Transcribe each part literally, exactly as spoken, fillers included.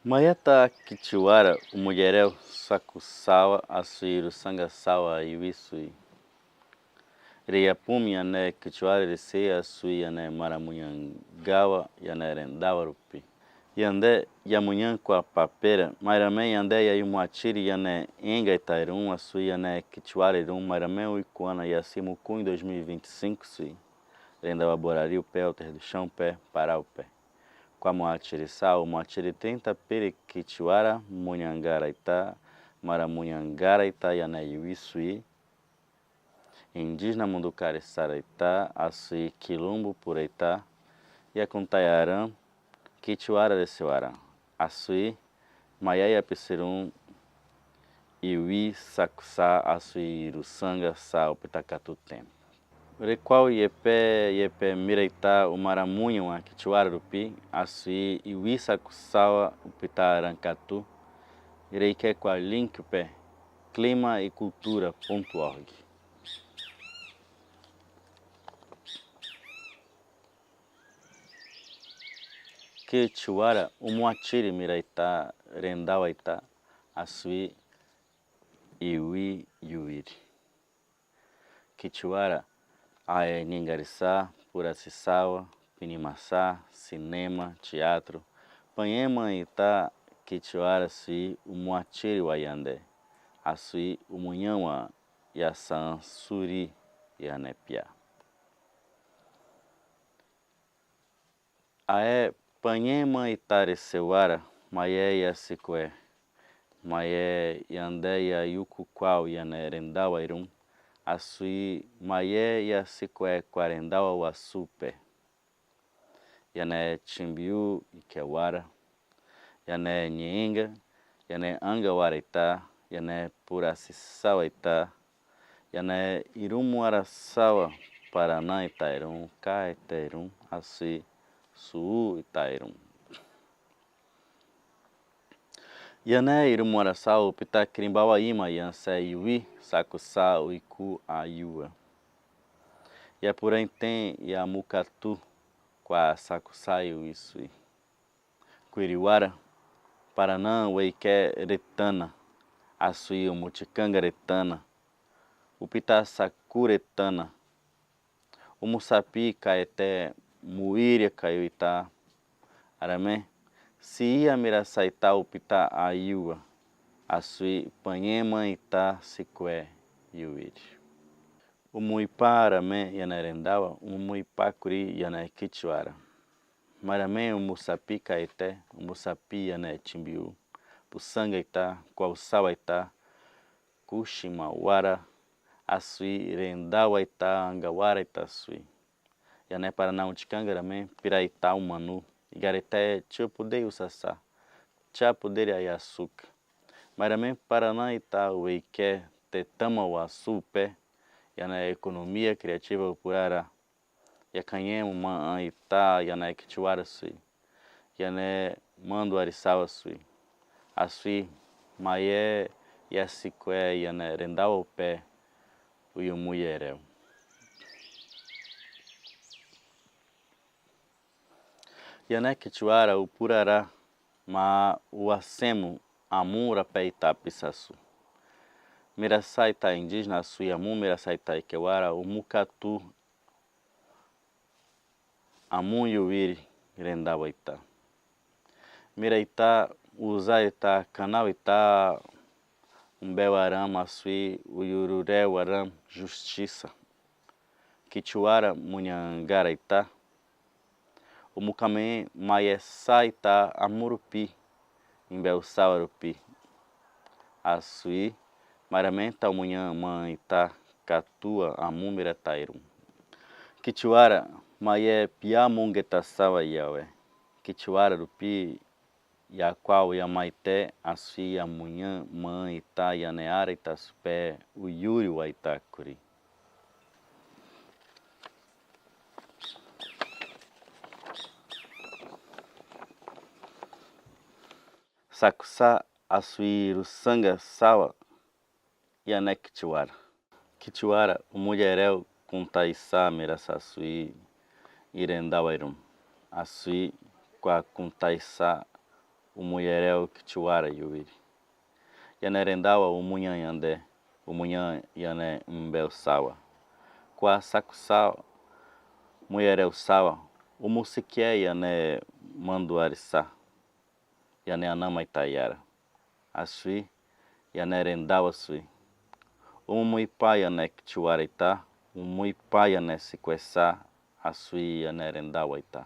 Mayata Kitiwara, umuyereu saku sawa, aswi irusangasawa iwi swi. Rei apumi yane Kitiwara risi aswi yane maramuñangawa yane rendawa rupi. Yande yamuñan kwa papera, mairame yande yayumwachiri yane enga itairun aswi yane Kitiwara irun, mairame uikuana yasi mukun dois mil e vinte e cinco swi. Rendawa borari upe, uterdu chão upe, para upe. Kwa mwachiri sa, umwachiri trinta piri Kitiwara, muñangara ita, maramuñangara ita yane iwi swi. Indígena mundu karisara ita, aswi kilumbu pura ita, yakuntayaran Kitiwara risi wara, aswi maya yapisirun iwi saku sa, aswi irusanga sa upita katu ten. Rekwau yepe, yepe mira ita umaramuña wa Kitiwara rupi, aswi iwi saku sawa upita rankatu, rei ke kwa link upe, clima e cultura ponto org. Kitiwara umwachiri mira ita, rendawa ita, aswi iwi yuwiri. Kitiwara ae ningarisa, purasi sawa, pinima sa, cinema, teatro. Pañe mãe ita Kitiwara swi umwachiri wa yande, aswi umuñan wa yasan suri yane pia. Ae pañe mãe ita risi wara, maye yasikwe, maye yande yayuku kwau yane rendawa irun, aswi maye yasikwe kwa rendawa wa supe. Yane chimbiu ike wara, yane ñeinga, yane anga wara ita, yane purasi sawa ita, yane irumu wara sawa, Paraná ita irun, Caeté irun, aswi Suú ita irun. Yane irumu wara sawa upita kirimbawa ima yanse iwi saku sa uiku ayuwa. Yapurã iten yamukatu kwa saku sa iwi swi. Kwiri wara, Paraná weike retana, aswi umuchikanga retana, upita saku retana. Umusapi Caeté muiria kayu ita, arame, siia mirasa ita upita ayuwa, aswi pañe mãe ita sikwe yuwiri. Umuipa arame yane rendawa, umuipa kuri yane Kitiwara. Marame umusapi Caeté, umusapi yane chimbiu, pusanga ita, kwausawa ita, kushima wara, aswi rendawa ita, anga wara ita swi. Yane Paraná uchikanga arame, pira ita umanu, igara ita chapudei usasa, chapudei ayasuka. Marame Paraná ita weike tetama wa supe, yane economia criativa upurara. Yakañemu mãe ita yane Kitiwara swi, yane mandu arisawa swi, aswi maye yasikwe yane rendawa upe, uyu muyereu. Yane Kitiwara upurara ma uasemu amu rapé ita pisasu. Mirasa ita indígena aswi amu mirasa ita ike wara umukatu amu yuwiri rendawa ita. Mira ita uza ita kanau ita umbe waram aswi uyurure waram justisa. Kitiwara muñangara ita. Umukame maye sa ita amu rupi, imbe usawa rupi. Aswi, marame ita umuñan mãe ita katua amu mira ita irun. Kitiwara, maye pia munge ita sawa yawe. Kitiwara rupi ya kwau yamaite aswi yamuñan mãe ita yane ara ita supe uyuri wa ita kuri. Saku sa aswi rusanga sawa yane Kitiwara. Kitiwara, umuyereu kunta isa mirasa aswi irendawa irun. Aswi kwa kunta isa umuyereu kitiwara yuwiri. Yanerendawa umunyan yande, umunyan yane mbeu sawa. Kwa saku sawa, muyereu sawa, umusikia yane manduari sa, yane anama ita yara. Aswi, yanerendawa swi. Umuipa yane kitiwara ita, umuipa yane sikwe sa, aswi yanerendawa ita.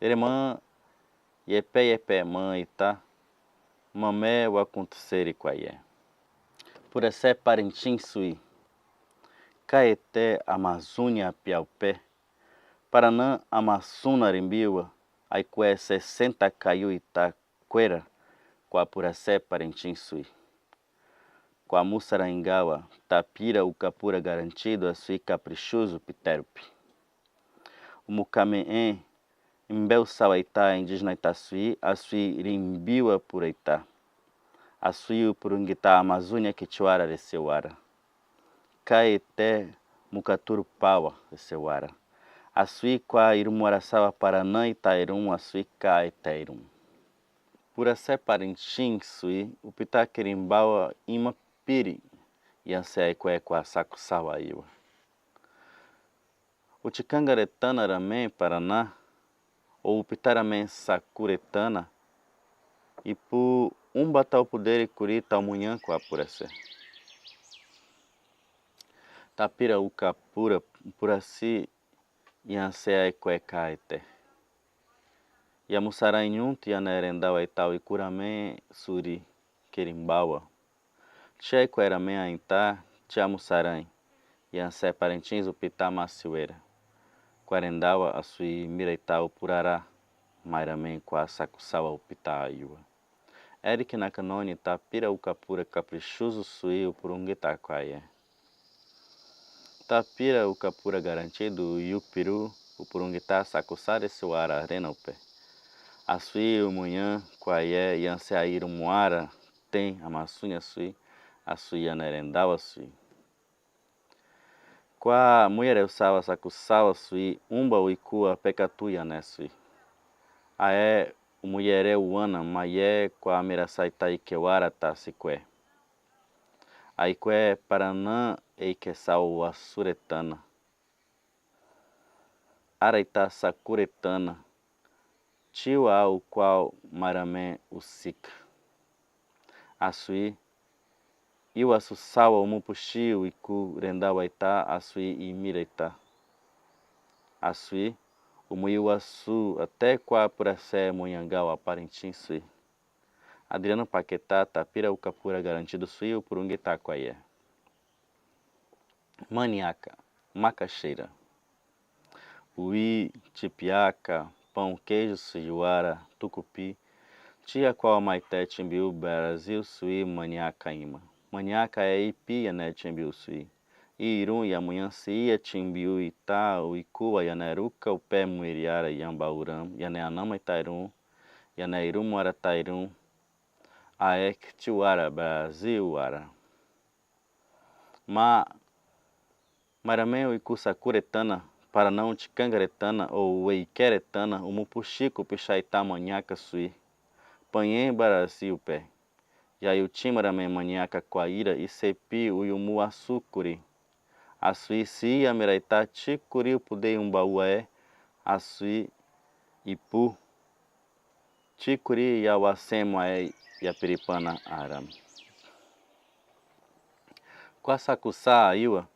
Irmã, yepe yepe mã ita, mame wakuntuseri kwaye. Purese parintin swi. Kaete Amazunia piaupe. Paranã amasuna rimbiwa, aikwe sesenta kayu ita kwera, kwa purese parintin swi. Kwa musaraingawa, tapira ukapura garantidu aswi kaprichuzu piterupi. Umukame-ẽ, mbeu sawa ita, indígena ita swi, aswi rimbiwa pura ita. Aswi upurungita Amazunia kitiwara resiwara. Kaete mukaturu pawa resiwara. Aswi kwa irumuara sawa Paranã ita irun, aswi kaete irun. Purese parintin swi, upita kirimbawa ima piri, yanse aikwe kwa saku sawa iwa. Utikangare tana rame Paranã, ou upita rame sakure tana, ipu umba ta upuderi kuri ta umunyan kwa purese. Tapira ukapura purasi yanse aikwe kaete. Yamusarain ñuntu yanerendawa ita uiku rame suri kirimbawa. Tia aikwe rame ain ta, tia musarain, yanse parintin upita masiwera. Kwarendawa aswi mira ita upurara, mai rame kwa saku sawa upita aiwa. Eric Nakanoni tapira ukapura kaprichuzu swi upurungita kwaye. Tapira ukapura garantidu yupiru upurungita saku sa resiwara rena upe. Aswi umunyan kwaye yanse airumuara ten Amazunia swi, aswi yanerendawa swi. Kwa muyereu sawa saku sawa swi, umba uiku apekatu yane swi. Ae umuyereu wana maye kwa mira sa ita ikewara ta sikwe. Aikwe Paranã eike sawa wasure tana. Ara ita sakure tana. Tiwa au kwau mai rame usika. Aswi, iwasu sawa umupuxi uiku rendawa ita aswi imira ita. Aswi, umuiwasu ate kwa purese munyangawa parintin swi. Adriano Paquetá tapira ukapura garantidu swi upurungita kwaye. Maniaka, macaxeira. Ui, tipiaca, pão, queijo, feijoada, tucupi. Tia kwau mai te timbiu Brasil swi maniaka ima. Maniaka é ipi yane timbiu swi. Irun yamunyan siia timbiu ita uiku wa yane ruka upe muiriara yambaú ran, yane anama ita irun, yane irumuara ita irun, ae kitiwara Brasil wara. Ma, mai rame uiku sakure tana, Paranã utikangare tana, ou weikere tana, umupuxi kupixa ita maniaka swi. Panhe Brasil pe. Yai utima rame maniaka kwaira isepi uyumu asukuri. Aswi siia mira ita tikuri upudei umbaú ae, aswi ipu. Tikuri yawasemu ae yapiripana aram. Kwa saku sa aiwa,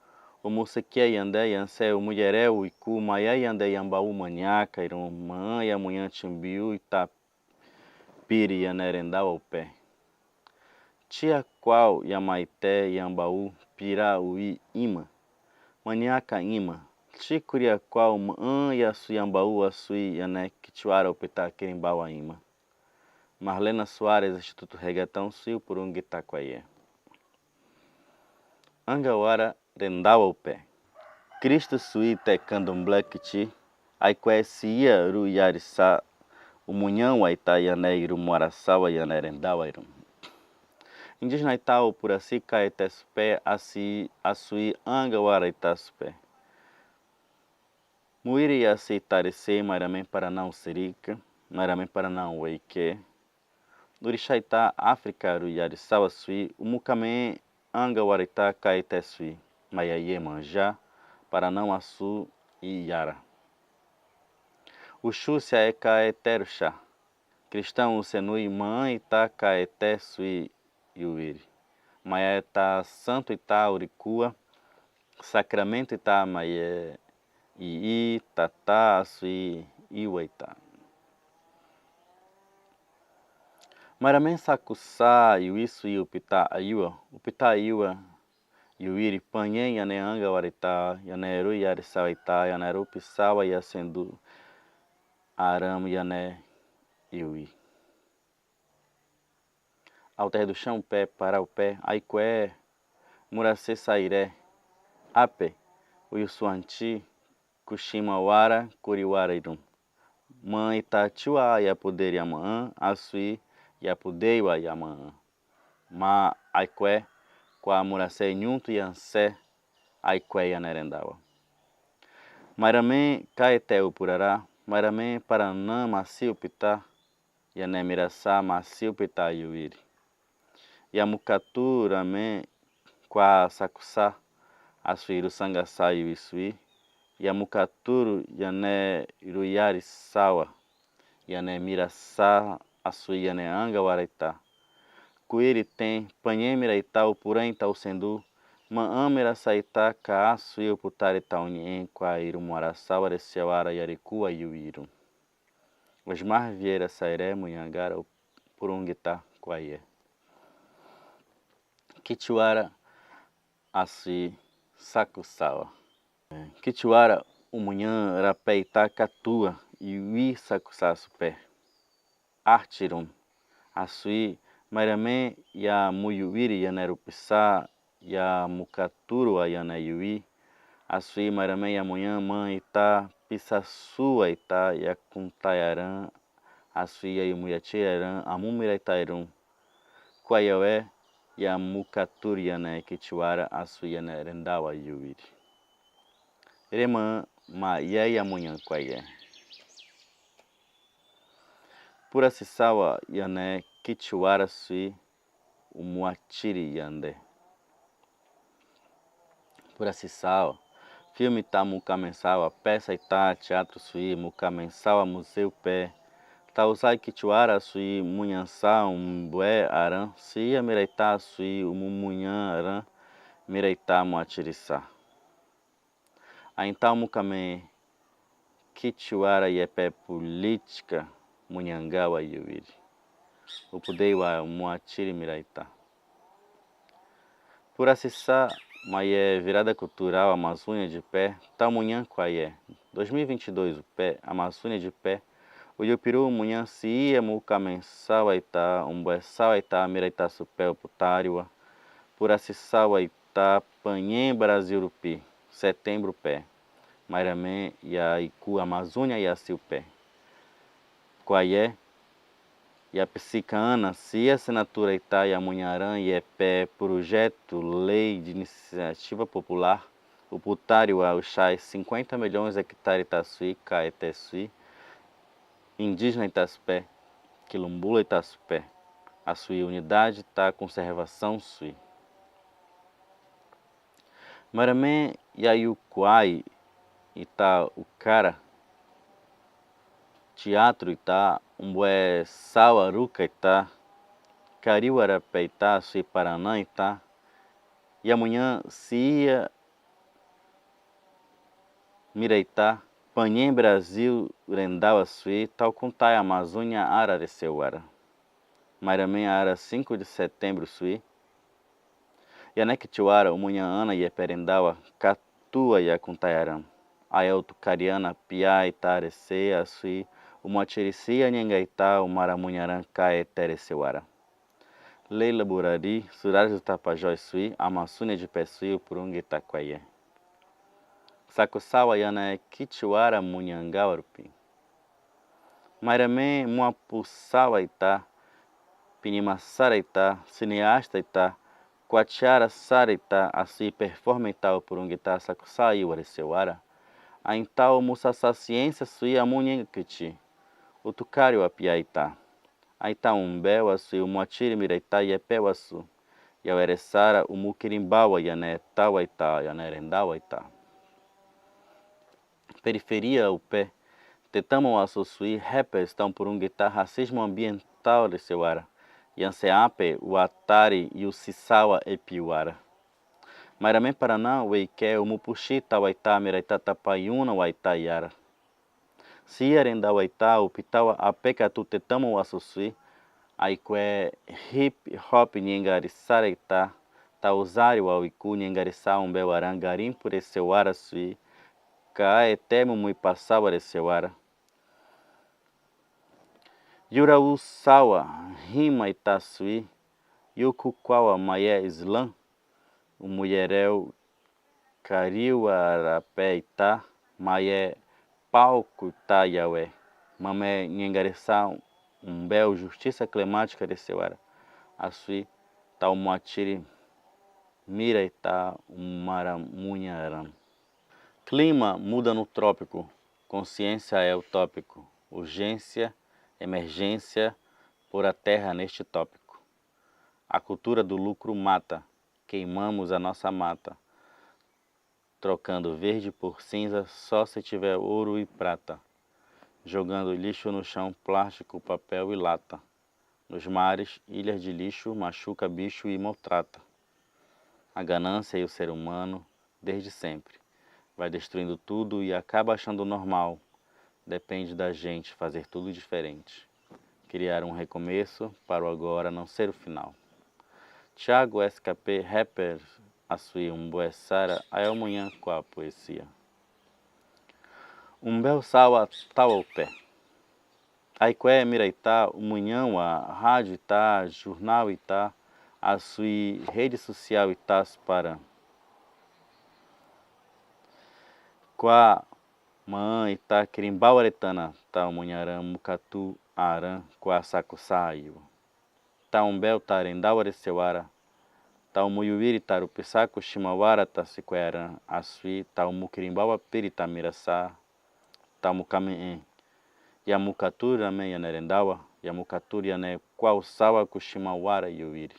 umusikia yande yanse umuyereu uiku maia yande yambaú maniaka irun, maan yamunyan timbiu ita piri yanerendawa upe. Tia kwau yamai te yambaú pira ui ima. Maniaka ima. Tikuri a kwau maan yasu yambaú aswi yane kitiwara upita kirimbawa ima. Marlena Soares, Instituto Regatão, swi upurungita kwaye. Anga wara rendawa upe. Kristu swi te candomblé kiti, aikwe siia ru yari sa umunyan wa ita yane irumuara sawa yane rendawa irun. Indígena ita upurasi kaete supe asi aswi anga wara ita supe. Muiri asi ita risi mai rame Paranã usirika. Mayrame para nan wéike. Urixá ita África ru yari sawa sui, umukamen anga wara ita Caeté sui, maya Iemanjá, para nan wasu i yara. Uxu sia é Caeté ruxá. Cristão usenui maan ita Caeté sui yuwiri. Maya ita santu ita urikua, sacramento ita maya i, i, tata, asui, iwa ita. Mayrame sakusa yuwi sui upita aiwa, upita aiwa yuwiri panyen yane anga wara ita, yane ru yari sawa ita, yane ru pisawa yasendu aram yane yuwi. Au terdu xan upe, para upe, aikué, murase sairé, ape, uyu suanti, kuxima wara, kuri wara irun. Maan ita chua yapuderi amaan, asui, yapudeiwa yamaan. Ma aikué, kua murase nyuntu yanse, aikué yane rendawa. Mayrame Caeté upurará, mayrame para nan masi upita, yane mirasa masi upita yuwiri. Yamukaturu ame kua sakusa, asui ru sangasa yuwi sui. Yamukaturu yane ru yari sawa, yane mirasa asui yane anga wara ita. Kuiri ten, panyen mira ita upurã ita usendu, maan mirasa ita ka asui uputari ita unyen kua iru muara sawa rese wara yarikua yuwi irun. Osmar Vieira sairé, munhã agara upurungi ita kuaye. Kitiwara asui sakusawa. Kitiwara umunhã rapé ita katua, iwi sakusa supé. Artirun. Asui, mairame yamuyuwiri yane rupisa, yamukaturu ayane yuwi. Asui, mairame yamunhã mãe ita, pisa sua ita, yakuntayaran, asui, yayumuyatiraran, amu mira ita irun. Kuaye we, yamukaturu yane kitiwara, asui, yane rendawa yuwiri. Rema ma ye yamunhã kuaye. Purasisawa yane kitiwara sui umuatiri yande. Purasisawa. Filme ita mukamensawa, pesa ita teatru sui mukamensawa, muzeu pe. Tausai kitiwara sui munhãsa umbue aran, sia mira ita sui umu munhã aran, mira ita muatirisa. Aintaun mukamen kitiwara yepe política munhã ngawa yuwiri. Upudeiwa muatiri mira ita. Purasisa ma ye virada cultural Amazônia de Pé, tau munhã kuaye. Dois mil e vinte e dois upe, Amazônia de Pé, uyupiru munhã sia mukamensawa ita, umbuesawa ita, mira ita supe uputariwa. Purasisawa ita panhen Brasil rupi, setembru pe. Mairame yaiku Amazônia yasiu pe. Kuaye, yapsika ana, sia assinatura ita yamunhã aran yepe projeto lei de iniciativa popular, uputariwa uxai cinquenta milhões hectare ita sui, Caeté sui, indígena ita supe, quilombola ita supe, asui unidade ita conservação sui. Mairame yayukuai ita ukara, teatru ita, umbuesawa ruka ita, kariwa rape ita, sui Paraná ita, yamunhã sia mira ita, panhen Brasil rendawa sui, tau kuntai Amazônia ara reseuara. Mairame ara cinco de setembro sui. Yane kitiwara umunhã ana yepe rendawa katua yakuntayaran. Aya utukariana pia ita rese asui, umuatirisia nhenga ita umara munharan Caeté reseuara. Leila Burari, Cidade do Tapajós sui, Amazônia de Pé sui, upurungi ita kuaye. Sakusawa yane kitiwara munhã ngawa rupi. Mairame muapusawa ita, pinimasara ita, cineasta ita, kuatiara sara ita, asui performa ita upurungi ita sakusa iwa reseuara. Aintaun musasa siênsia sui amu nhenga kiti. utukari wa piaita. Aita umbé wa sui umuachiri miraita yepé wa su. Yaweresara umukirimbawa yane tawaita yane rendawa ita. Periferia upe. Tetama wa su sui hepes tau purungita rasismo ambiental resewara. Yanse ape watari yusisawa epiwara. Mairame Paraná weike umupushi tawaita miraita tapayuna waita yara. Sia rendawa ita upitawa apeka tu tetama wa su sui. Aikwe hip hop nyengarisara ita. Tauzari wa wiku nyengarisa umbé waran garimpu resewara sui. Kae temu mui pasawa resewara. Yura usawa hima ita sui. Yuku kwawa maye islan. Umuyereu kariwa rape ita maye palku ita yawe. Mame nyengarisa umbé justisa climática resewara. Asui tau muachiri miraita umaramuñaran. Clima muda no trópico. Consciência é utópico. Urgência, emergência, pura terra neste tópico. A cultura do lucro mata. Queimamos a nossa mata. Trocando verde por cinza só se tiver ouro e prata. Jogando lixo no chão, plástico, papel e lata. Nos mares, ilhas de lixo, machuca bicho e maltrata. A ganância e o ser humano, desde sempre, vai destruindo tudo e acaba achando normal. Depende da gente fazer tudo diferente. Criar um recomeço para o agora não ser o final. Tiago S K P, rapper, asui umbuesara, ayo munhan kwa poesia. Umbel sawa tawa upe. Aikwe mira ita, umunhan wa rádio ita, jornal ita, asui rede social ita, separa. Kwa maan ita kirimbawa retana, tau munharan mukatu aran kwa saku sayu. Tau umbel ta rendawa resewara, tau muyuwiri ta rupisaku shimawara ta sikweran, asui tau mukirimbawa piri ta mirasa, tau mukame'en. Ya mukatu rame yane rendawa, ya mukatu yane kwa usawa ku shimawara yuwiri.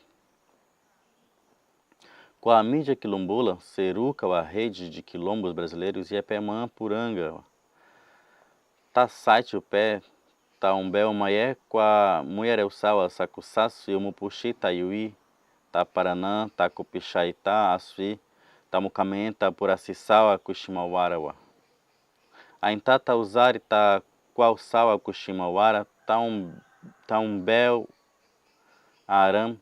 Kwa mídia quilombola, seruka wa rede de quilombos brasileiros yepe maan puranga. Ta site upe, tau umbel maye kwa muyare usawa saku sasu yu mupushi ta yuwi, ta Paraná, ta kupisha ita, asui, ta mukame'en ta purasi sawa ku shimawara wa. Ain ta ta uzari ta kwa usawa ku shimawara, tau, tau umbel aran,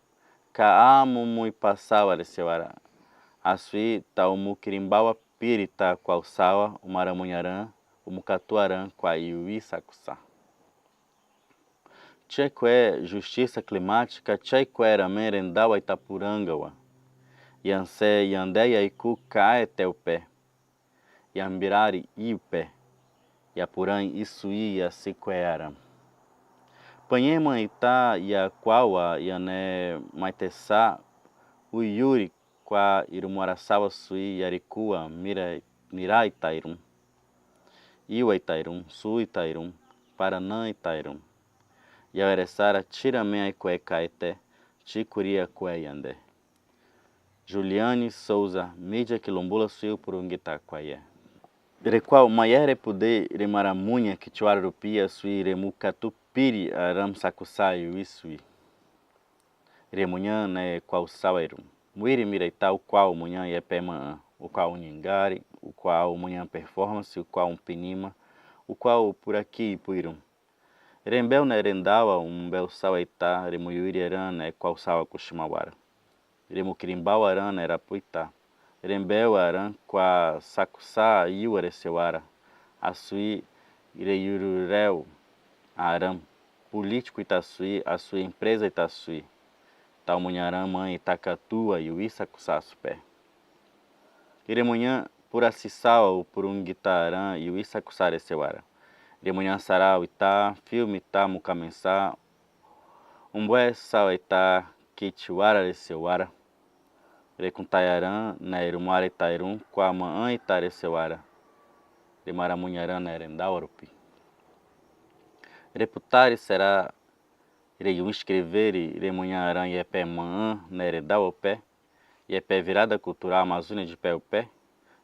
ka amu mui pasawa resewara. Asui tau mukirimbawa piri ta kwa usawa, umara munharan, umukatu aran kwa yuwi saku sa. Che kwe justisa climática, che kwe rame rendawa ita puranga wa. Yanse yande ya iku kae te upe. Ya mbirari ipe. Ya puran isui ya sikwe aran. Panyeman ita ya kwawa yane maitesa uyuri kwa irumwara sawa sui yarikua mira, mira ita irum. Iwa ita irum, su ita irum, Paraná ita irum. Yaweresara chira mea ikwe kaite, chikuria kwe yande. Juliane Souza, mídia quilombola sui upurungita kwaye. Rekwa umayere pude remara munya kichwara rupia sui remukatu piri aram saku sayu isui. Remunyan ne kwa usawa irum. Mwiri mira ita ukwa umunyan yepe maan, ukwa unyingari, ukwa umunyan performance, ukwa umpinima, ukwa upuraki ipu irum. Rembeu ne rendawa umbel sawa ita, remuyuiri aran ne kwa usawa ku shimawara. Remukirimbawa aran ne rapu ita. Rembeu aran kwa saku sa yuwa resewara. Asui reyurureu aran. Polítiku ita sui, asui empreza ita sui. Tau munharan maan ita katua yuwi saku sa supe. Remunyan purasi sawa upurungita aran yuwi saku sa resewara. Remunyan sarau ita, filme ita mukamensa, umbue sawa ita kichwara resewara. Rekuntai aran ne rumwara ita irum kwa maan ita resewara. Remara munharan ne rendawa rupi. Reputari será, re inscrever, re munharan yepé mãã, né, re dau pé, yepé Virada Cultural Amazônia de Pé o Pé,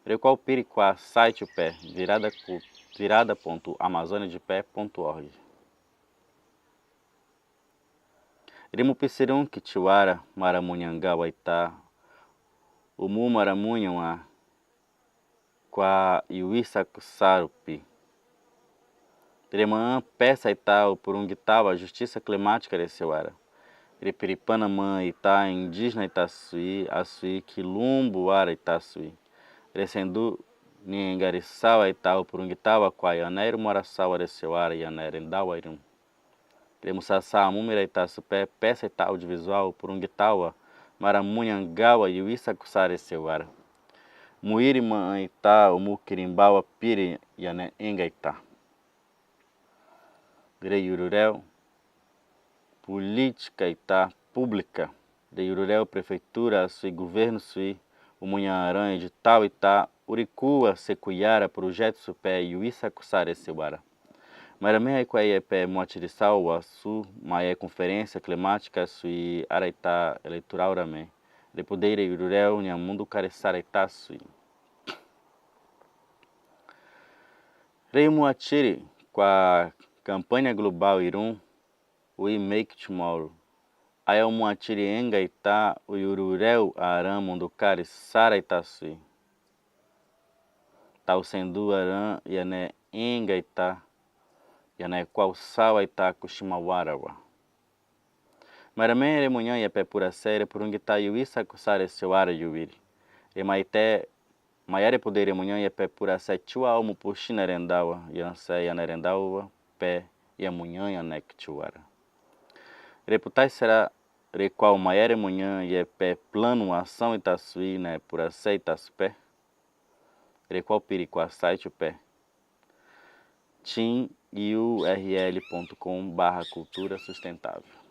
re qual piri qua site o pé, virada cu-, virada ponto amazônia de pé ponto org. Re mupisirum ki tiwara maramunhangá wa itá, umu maramunhã wa, qua iwisa kusarupi. Re mãã pesa itá upurungitawa justiça climática re sewara. Re piripana mãã itá indígena itá suí, asuí quilumbo wara itá suí. Re sendu niengarisawa itá upurungitawa qua yaneiru morasawa re sewara yanerendawa irum. Re musasá mumira itá supé pesa itá audiovisual upurungitawa maramunhangá wa iwisa kusá re sewara. Muiri mãã itá umu kirimbawa piri yane enga itá. Re yurureu política itá pública. Re yurureu prefeitura suí, governo suí, umunharan editau itá urikua sekuyara projeto supé iwisa kusá re sewara. Maira-meha ikua yepé muatirisawa su, maia conferência climática suí ara itá eleitorau rame. Re podeire yurureu nia mundu karisara itá suí. Re muatiri qua campaña global irum, We Make Tomorrow. Aia muatiri enga itá uyurureu aran mundu karisara itá suí. Tau sendu aran yane enga itá, yane qual sawa itá kushimawara wa. Maira-meha re munhã yepé purasé re purungitá iwisa kusá re sewara yuwiri. Re maite, maia re podeire munhã yepé purasé tiwa umu puxina rendawa, yansé yanerendawa, pé ya munhã yane ki tiwara. Reputai será re qual maia re munhã yepé plano asaun itá suí, né, purasé itá supé. Re qual piri qua site o pé. Tim U R L ponto com barra cultura sustentável.